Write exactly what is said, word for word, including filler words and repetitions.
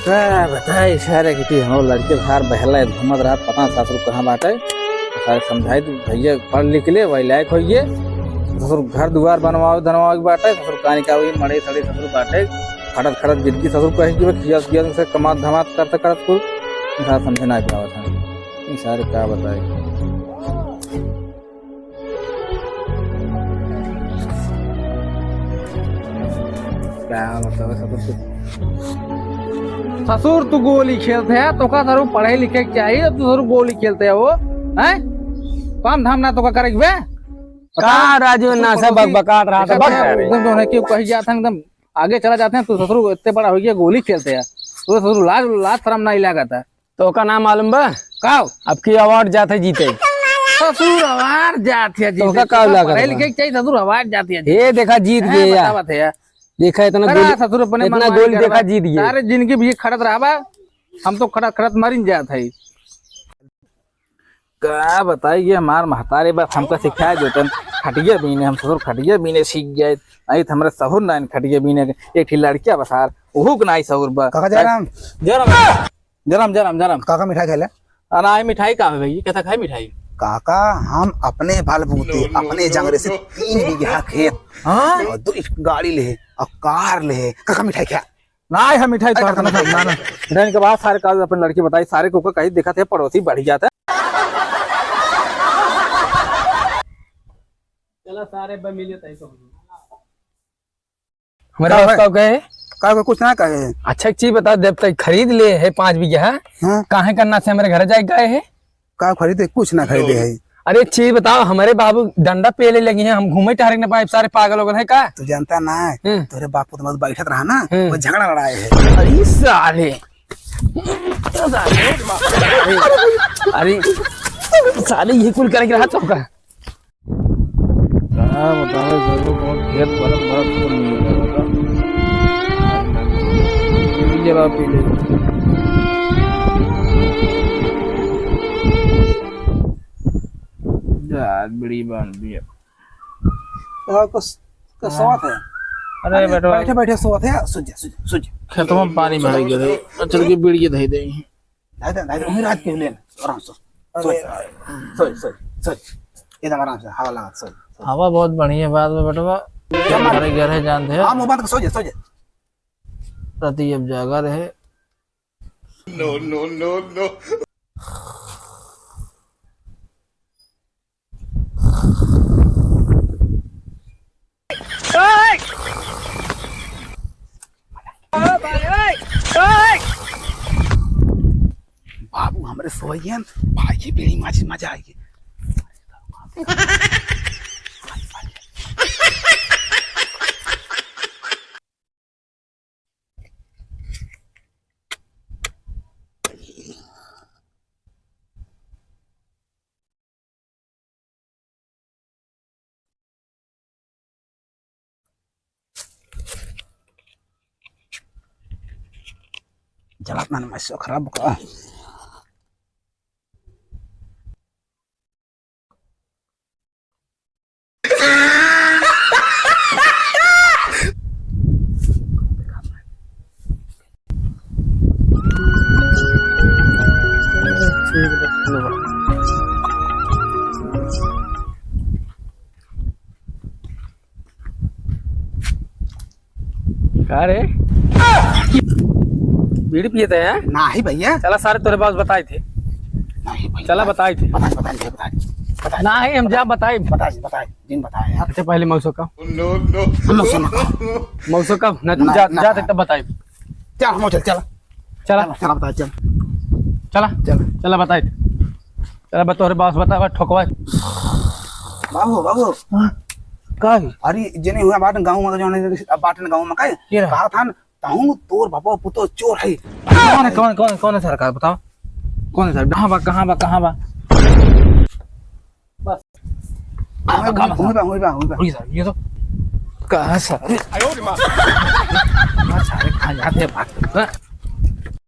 का बताई सारे कि हमरो लड़के बाहर बहले घूमत रहत, पता ना ससुर कहाँ बाटे। सारे समझाई तू भैया पढ़ लिख ले, वही लायक होइए। ससुर घर दुआर बनवावे धनवावे के बाटे, ससुर कहानी का वही मड़े सड़े ससुर बाटे। खटत खटत जिंदगी ससुर कहे कि बस खियास पियास से कमात धमात करत करत कुल। सारे समझे ना पावत हैं। ई सारे का बताई। का बतावे ससुर तू। ससुर तू गोली खेलत है, तोका ससुर पढ़े लिखे के चाहिए, तू ससुर गोली खेलत है वो, हैं? काम धाम ना तोका करे के बे? का राजू ना सब बकबकात रहा था, देखा बक था, करे। एकदम जो है कि कही जात है, एकदम आगे चला जात है, तू ससुर इतने बड़ा हो गया, गोली खेलत है, तू ससुर लाज, लाज शरम नहीं लागत है। तोका नाम मालूम बा? का? अब की award जात है जीते। ससुर award जात है जीते। तोका का तोका लागत पढ़े बा? लिखे के चाहिए, ससुर award जात है जीते। ए, देखा जीत हैं, गए यार। बतावत है यार। देखा इतना अरे गोली, ससुर अपने इतना मनमानी गोली करवा। देखा जीत गए। सारे जिंदगी भी खटत रहबा, हम तो खटत खटत मरिन जात है। का बताई ये हमार महतारी बस हमका सिखाए देतन, खटिया बीने, हम ससुर खटिया बीने सीख गए। नहीं तो हमरे ससुर ना खटिया बीने के। एक ठी लड़किया बसार, ओहू के नाई ससुर बा। काका जयराम। जयराम। जरम, जरम, जरम। काका मिठाई खाइले? अरे, आई मिठाई का है भाई? कैसा खाए मिठाई? काका, हम अपने बलबूते, अपने जंगरे से तीन बीघा खेत, हाँ? और दो गाड़ी ले, और कार ले, काका मिठाई खा। ना, हम मिठाई तो ना, ना, ना। मिठाई के बाद सारे काज अपन लड़की बताई, सारे को कहीं देखा थे, पड़ोसी बढ़ गया था। चला सारे बे मिले तई तो। हमरे का पास भाई? का कहे? का, का कुछ ना कहे? अच्छा, एक चीज बता, जब तक खरीद ले है पाँच बीघा, हाँ। काहे करना से हमरे घर जाए गए है? का खरीदे? कुछ ना खरीदे है। अरे, एक चीज बताओ, हमरे बाबू डंडा पेले लगी हैं, हम घूमे टहरे न पाए, सारे पागल हो गए हैं का? तू जानता ना है, हम्म। तोरे बापू तो बैठत रहा ना, हम्म। वो झगड़ा लड़ाए है। अरे साले, अरे, अरे साले, ये कुल करे के रहा तो का? का बतावे, सगरो कौन खेत भरत भरत कुल मिल गया बता। पी ले बा, पी ले। जा, बीड़ी बांध दिया। और कुछ, कुछ हाँ। सोवत है। अरे अरे, बेटवा। बैठे, बैठे सोवत है, सुन जा, सुन जा, सुन जा। खेतवा में पानी भर गया रे। चल के बीड़ी धई दे। नहीं तो, नहीं तो, वहीं रात के ले, आराम से। अरे सोच, यार। सोच, सोच, सोच। एकदम आराम से, हवा लगा, सोच, सोच। हवा बहुत बढ़िया बात बा बेटवा। क्या बात? हमारे घर है, जानते हैं। हाँ, मुँह बंद कर, सो जा, सो जा। राती अब जागा रहे। No, no, no, no। बाबू हमरे सोइयन, भाई की बीड़ी माची मजा आएगी। जलात ना, मैं सो खराब का। का रे? बीड़ी पिए थे, हैं? नाही भैया। चला सारे तोरे बाबू बताई थे। नाही भैया। चला बताई थे। बताई, बताई, बताई, बताई। नाही, हम जा बताई। बताई, बताई, जिन बताई यार। अच्छा, पहले मौसो का। हम लोग सुनो। मौसो का, ना, ना, जा, ना। जा, तब बताई। चल, हम चल, चल। चला। चला, चला, बता, चल। चला। चला। चला, बताई। चला, बा, तोहरे बास बता, बा, ठोकवा। बाबू, बाबू। हाँ? का है? अरे, जने हुआ बाटन गाँव में, जने बाटन गाँव में का है? के रहा? कहा था न, तहूँ तोर बापा पुतो चोर है। कौन है, कौन, कौन, कौन है सरकार? बताओ। कौन है सर? कहाँ बा, कहाँ बा, कहाँ बा? बस। हुई बा, हुई बा, हुई बा, हुई बा। हुई सर, ये तो कहाँ सर? अरे, आयो रे माँ। सारे खा जाते हैं, भाग।